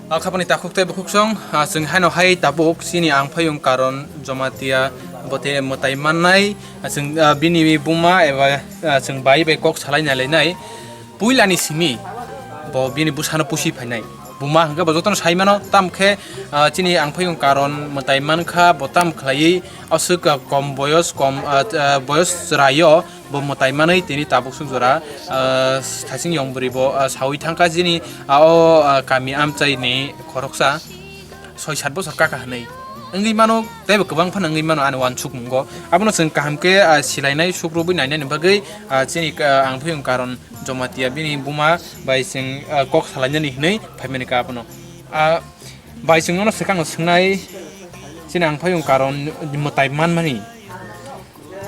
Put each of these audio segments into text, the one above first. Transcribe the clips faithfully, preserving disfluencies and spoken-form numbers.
O khapani takhuk tei bukhuksong, ah, chwng haino hai tabuk chini ang phayung karon Jomatia bote mwtai mannai, ah, chwng, ah, bini buma eba, ah, chwng bai bai kok salai nai lainai. Puilani simi bo bini bwsano pusi phainai. Buma hwnkhe bo jotono sai mano, tamo khe, ah, chini ang phayung karon mwtai mankha, bo tamo khlaiwi aswk, ah, kom boyos, kom, ah, ah, boyos chwraio bo mwtai manwi tini tabuk swk jora, ah, thaising yong bwrwi bo, ah, saui thangkha chini, ah, o, ah, kami amchaini khoroksa soi sat bosor kaka hwnwi wngwi mano, teibo kwbang phano wngwi mano ani uansukmungo. Abono chwng kaham khe, ah, silainai, sukrubwi nainani bagwi, ah, chini, ah, ang phayung karon Jomatia bini buma bai chwng, ah, kok salainani hwnwi phaimani kha abono. Ah, bai chwng nono swkang swngnai, chini ang phayung karon mwtai manmani.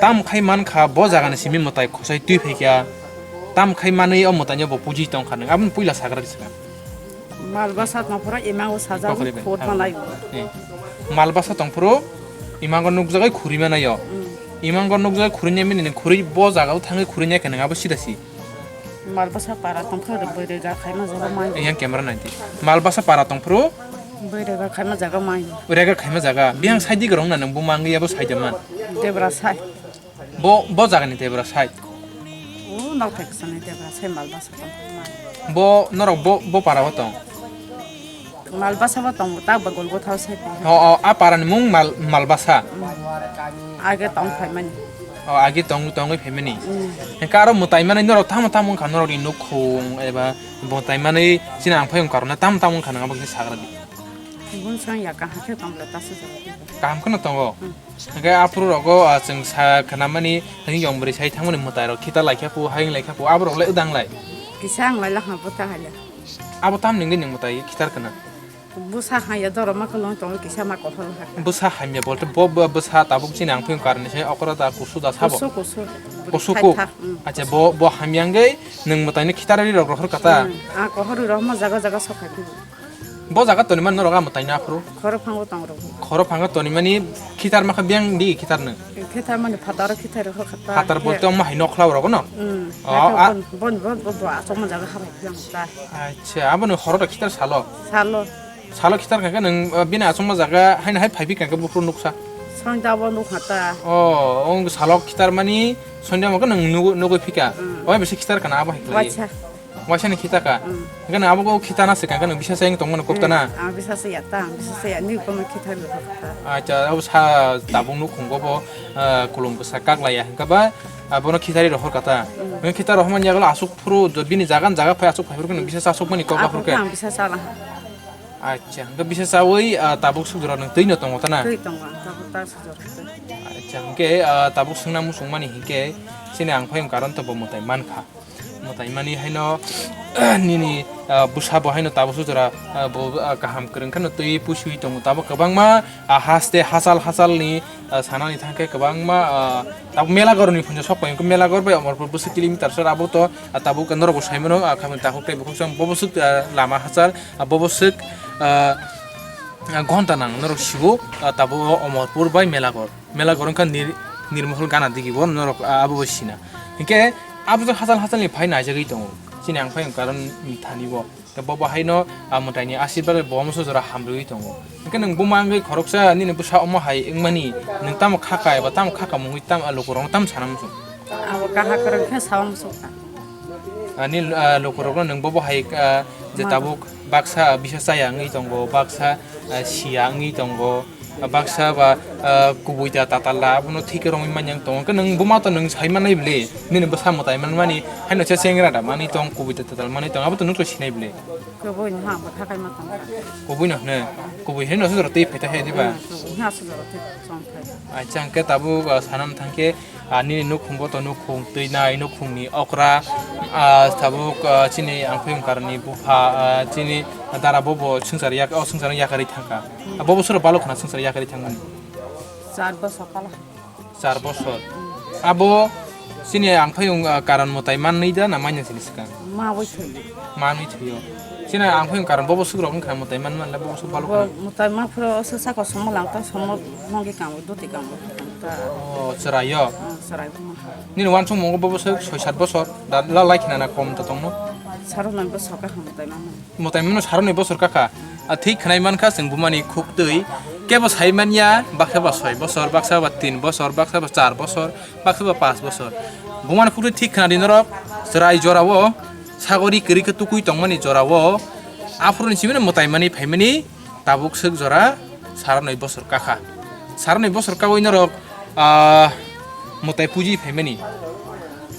Tam khai man kha, bo jagani simi mwtai khosai twi phai kha. Tam khai manwi o mwtaino bo puji tong kha nwng. Aboni puila sagra di swkang. Mal basa tongphuru imango sajagwi Kokori bai. Khut manai. Eh. Mal basa tongphuru imango nukjagwi khuri manaio. Mm. Imango nukjagwi khuri nai mini khuri bo jagao thangwi khuri nai khe nwng abo sida si. Mal basa para tongphuru bwrwi rega khaima jaga mai. Yang camera nai di. Mal basa para tongphuru Bwrwi rega khaima jaga mai. Rega khaima jaga. Bihang saidi gorong na nwng buma wngwi abo saida man. Debra sai. Bo, bo jagani debra side. O nok thai kwchangni debra sai mal basa tong. Bo norok bo, bo para o tong. Mal basa bo tong, tak ba gol gothao sai. O, o, a para ni mung mal, mal basa. Age tong phaimani. O, age tong, tongwi phaimani. Mm. Hengka aro mwtai manwi norok tamo tamo wngkha norok ni nukhung eba mwtai manwi chini ang phai wngkha rok na tamo tamo wngkha nang abo khe sagra di. Bun sang ya kaham khe tong le tasu. Kaham kheno tongo. Mm. Hingke aphuru rogo, ah, chwng sa khnamani, tini yong bwrwi sai thangmani mwtai rok khitar lai khe phu, hayung lai khe phu, abo rok le wdang lai. Kisa ang lai lakha bwtha hai le. Abo tam nungdi nung mwtai khitar kana. Bwsa haya doro ma khulung tongo kisa ma kohol ha. Bwsa hamya bolte bo, bo bwsa tabuk chini ang phiyung karni se okoro da kusu da sabo. Kusu, kusu. Kusu Thai kuk. Thak, mm, acha kusu. Bo, bo hamya ngai nung mwtai ni khitar ri rok rohor kata. Mm, a kohor ri rok ma jaga jaga sok hai. Bo jaga toni man norok amo taina aphuru. Khoro phango tong rok. Khoro phango toni mani khitar makha biyang di khitar nung. Khitar mani phatar khitar ho khata. Phatar bolte omo hai nokhla rok no? Mm. Oh, a- Bon, bon, bon, bon, bon, asok man jaga habai yang ta. Acha, abo no horo khitar salo. Salo. Salo khitar kha nung, uh, bini asok ma jaga haina hai phai bi kha buphuru nuksa. Sonda bo nuk khata. Oh, ong salo khitar mani sonda mo nung nugo, nugo phika. Mm. Oi bisi khitar kana abo hai khlai. Waisa. Waisa ni khita ka. Mm. Hingke nang abo khe khita na se, hingke nang bisa se tong mano kop ta na. Mm, ang bisa se ya ta, ang bisa se ya, ni kono khita ni kop ta. Acha, abo sa tabung nukhung go bo, ah, kulum bwsa kak laya. Hingke ba, abono khita ri rohor kata. Mm. Hingke khita rohor man yago asuk phuru, do bini jagan jaga phai asuk phai phuru khe nang bisa sa asuk mani kok ba phuru khe. Ang bisa sa la. Acha, hingke bisa sa oi, ah, tabuk suk jora nang twi no tongo ta na. Twi tongo, tabuk ta suk jora. Acha, hingke, ah, tabuk sungna musung mani hingke, sini ang phai karon to bo mwtai mankha. Mwtai mani haino, nini, ah, bwsa bo haino tabuk sujora, ah, bo, ah, kaham kwrwng kheno twi pusui tongo. Tabuk kwbangma, ah, haste hachal hachal ni, ah, sanani thangkhe kwbangma, ah, tabuk Melagor ni phunjo sok pai wngkha. Melagor bai Omorpur bwswk kilometer sor abo to, ah, tabuk norok bo sai mano, ah, khamni takhuk tei bukhuk chwng bo bwswk, ah, lama hachal, ah, bo bwswk, ah, ah, ghonta nang norok sibo, ah, tabuk Omorpur bai Melagor. Melagor wngkha nir-, nirmohol gana digi bo norok, ah, abo bai sina. Hinkhe abo jang hachal hachal ni phai naijagwi tongo. Chini ang phai wngkha karon thani bo. Tei bo bo haino, ah, mwtaini asirwad bai bo omoso jora hamrwi tongo. Hinkhe nwng buma wngwi khoroksa nini bwsa omo hai wngmani nwng tamo khaka eba tamo khaka mungwi tam, ah, lukurokno tamo sana muchung? Abo kaha kwrwng khe saui muchung kha. Ani, ah, lukurokno nwng bobo hai, ah, je tabuk baksa bisa chaya wngwi tongo, baksa, ah, siya wngwi tongo, ah, baksa ba, ah, kubui da tatal da, abono thike romwi manya wng tongo. Khe nwng buma to nwng sai mannai bwle, nini bwsa mwtai manmani, haino se chengra da manwi tong, kubui da tatal manwi tong, abo to nwng to sinai bwle. Kubui no ha, bwtha kai ma tong. Kubui no hwno, kubui hwno se jora twi phaita hai diba? Hmm, kubui ha se jora twi chong phai. Acha, hwnkhe tabuk, ah, sanam thangkhe, ah, nini nukhungo to nukhung twi nai, nukhungni okra, ah, tabuk, ah, chini angphiyung karni bupha, ah, chini dara bobo swngchar yak-, o swngchar yakarwi thangkha. Ah, bobo soro balok khna swngchar yakarwi thangmani. Char bosor kala. Char bosor. Abo chini angphiyung, ah, karon mwtai manwi da na manya sini swkang? Mawi thwi. Manwi thwio. Chini angphiyung karon bobo swk rok wngkha mwtai man manle bobo swk balok khna. Mwtai ma phuro swk sako somo lang ta somo nongki kamo doti kamo. Oh, chwraio? Hmm, chwrai bo mankha. Nini uansukmungo bobo se soi sat bosor, da la lai khna na kom to tongno? Saro nai bosor kha mwtai mano. Mwtai mano saro nai bosor kha kha. A thik khwnai mankha chwng bumani khuktwi kebo sai manya, baksa ba soi bosor, baksa ba tin bosor, baksa ba char bosor, baksa ba panch bosor. Bumani khuktwi thik khwnadi norok, chwrai jorao sagori kwrwi khe tukui tongmani jorao aphuruni simi mwtai mani phaimani tabuk swk jora saranoi bosor kakha. Saranoi bosor kawi norok, ah, mwtai puji phaimani.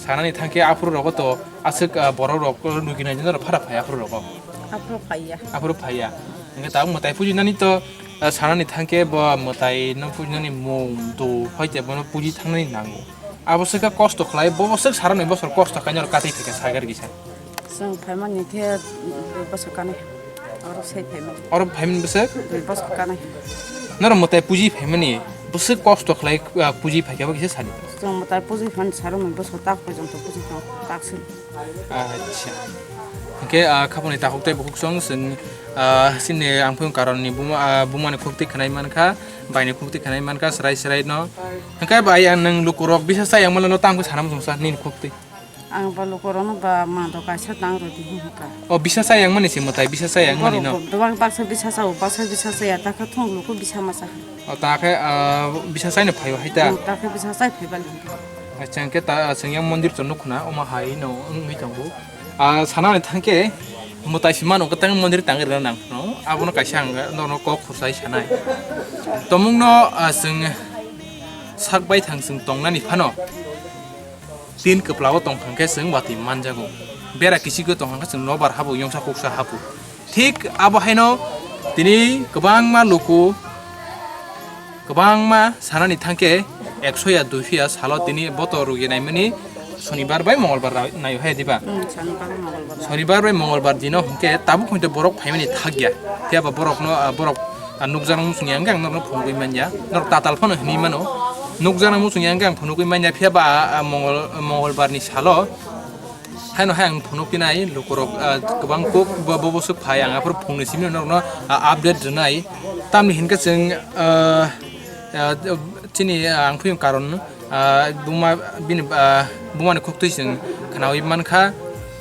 Sanani thangkhe aphuru rogo to aswk, ah, borok rok nugi nai norok phara phai aphuru rogo. Aphuru phaiya. Aphuru phaiya. Hingke tabuk mwtai puji nani to, ah, sanani thangkhe bo mwtai no puji nani mung do phai te bono puji thangnani nango. Abo swkha kosto khlai, bo swk saranoi bosor kosto khlai norok katwi thwikha sagar gisa. Chwng phaimani khe dui bosor kanai. Oro sai phaimani. Oro phaimani bwswk? Dui bosor kanai. Norok mwtai puji phaimani bwswk kosto khlai, ah, puji phaikha bo kisa sadi. Chwng mwtai puji phan saranoi bosor tak porjonto puji tong, tak sin. Acha. Hingke, ah, khaponi takhuk tei bukhuk song chwng, ah, chini ang phung karonni buma, ah, bumani khuktwi khwnai mankha, baini khuktwi khwnai mankha, srai srai no. Hingke bai ang nwng lukurok bisa chayang mano tamo sana muchungsa nini khuktwi. Ang ba lukurokno ba mado kaisa tang rwdi hwnka. O bisa chayang mani se mwtai, bisa chayang mani no. Borok bo bebak baksa bisa chao, baksa bisa chaya, ta khe thung luku bisa masa. O ta khe, ah, bisa chaino phaio hai ta? Hmm, ta khe bisa chai phai bali. Acha, hwnkhe ta, ah, chwng yang mondir to nukna, omo hai no wngwi tongo. Ah, sanani thangkhe mwtai si mano, kwtang mondir tangwi rwna nang phano, abono kaisa ang norokno kok khursa sanai. Tomungno, ah, chwng sak baithang chwng tongnani phano tin kwplao tongthang khe chwng watwi manjago. Bera kichigwi tongthang khe chwng nobar habo, yongsa kuksa habo. Thik abo haino tini kwbangma luku, kwbangma sanani thangkhe ekso ya duiso ya salo tini boto rwgwi naimani sonibar bai mongolbar ra-, naio hai diba? Hmm, sonibar bai mongolbar. Sonibar bai mongolbar dino hwnkhe tabuk hwnkhe borok phaimani thakya. Phiya ba borokno, ah, borok, ah, nukjakno muchungya hwnkhe ang norokno phunugwi manya. Norok tatal phano hinwi mano. Nukjakno muchungya hwnkhe ang phunugwi manya. Phiya ba, ah, ah, mongol-, mongolbarni salo haino hai ang phunuk pinai lukurok, ah, kwbang kuk bo, bo, bo swk phai ang aphuru phungni simi norokno, ah, update rwnai. Tamni hinkhe chwng, ah, ah, chini, ah, ang phiyung karon, ah, buma bini, ah, bumani khuktwi chwng khnaui mankha.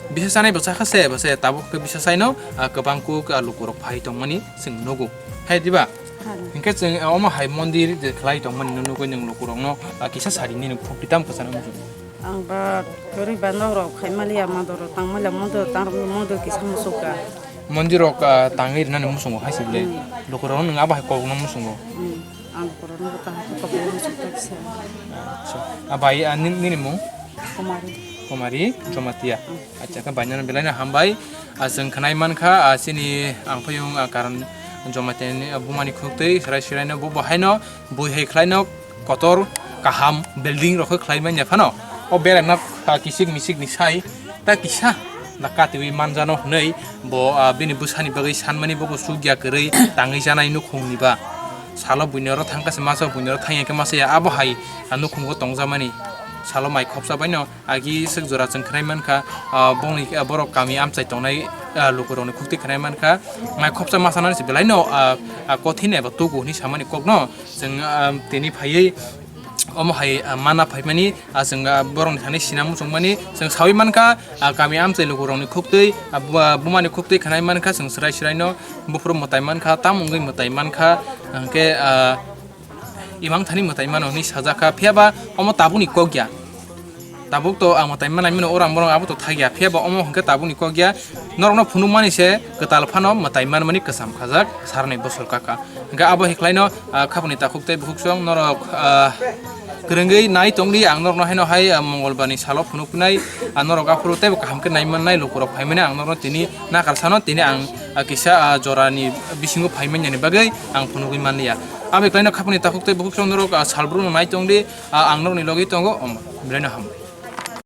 Bisa chanai bo chakha se, bo se tabuk khe bisa chaino, ah, kwbang kuk, ah, lukurok phai tongmani chwng nugo. Hai diba? Hai. Hinkhe chwng, ah, omo hai mondir je khlai tongmani nugwi nwng lukurokno, ah, kisa sari nini phukti tam kwchang wngkha. Ang ba kwrwi ba nok rok khai maliya, mondo rok tang maliya, mondo tang rok mondo kisa muchuk ka. Mondir rok, ah, tangwi rwnani muchungo hai se bwle. Hmm. Lukurok nwng abo hai kokno muchungo. Hmm. Ang lukurok no ta hai kokno muchuk ta kisa. Acha. Ah, bai, ah, ni-, nini mung? Kumari. Kumari Jomatia. Hmm. Acha, khe bai nang belai no hambai. Ah, chwng khwnai mankha, ah, chini ang phiyung, ah, karon Jomatia ni, ah, bumani khuktwi, serai serai no bo bo haino. Bui hai khlaino kotor kaham building rok khe khlai manya phano. O bereng no, ah, kisik misik ni sai ta kisa na katiwi manjano hwnwi bo, ah, bini bwsani bagwi sanmani bo bo sugya kwrwi tangwi janai nukhung ni ba. Salo buini oro thangkha se masa buini oro thangya khe masa ya abo hai, ah, nukhungo tongjamani. Salo mai khopsa baino. Agi swk jora chwng khwnai mankha, ah, bongni, ah, borok kami amchai tongnai, ah, lukurokni khuktwi khwnai mankha. Mai khopsa ma sanani se belaino, ah, ah, kothin eba tugu hwnwi samani kokno chwng, ah, tini phaiwi omo hai, ah, mana phaimani, ah, chwng, ah, borokni thani sinang muchungmani chwng saui mankha, ah, kami amchai lukurokni khuktwi, ah, bu-, ah, bumani khuktwi khwnai mankha chwng chwrai chwraino buphuru mwtai mankha, tam wngwi mwtai mankha, hwnkhe, ah, Imang thani mwtai mano hwnwi sajak kha, phiya ba omo tabukni kok ya. Tabuk to ang mwtai manai mano, orang borok abo to thak ya, phiya ba omo hwnkhe tabukni kok ya. Norokno phunukmani se kwtal phano mwtai manmani kwcham khajak, sarnai bosor kaka. Hwnkhe abo hai khlaino, ah, khapuni takhuk tei bukhuk song norok, ah, kwrwngwi nai tongdi, ang norokno haino hai, ah, Mongolbarni salo phunuknai, ah, norok aphuru teibo kaham khe nai mannai, lukurok phaimani ang norokno tini nakar sano, tini ang, ah, kisa, ah, jorani bisingo phaimani bagwi ang phunugwi manliya. Abo khlaino khapuni takhuk tei bukhuk song norok, ah, salbrum no nai tongdi, ah, ang norokni logwi tongo, omo, belaino hambai.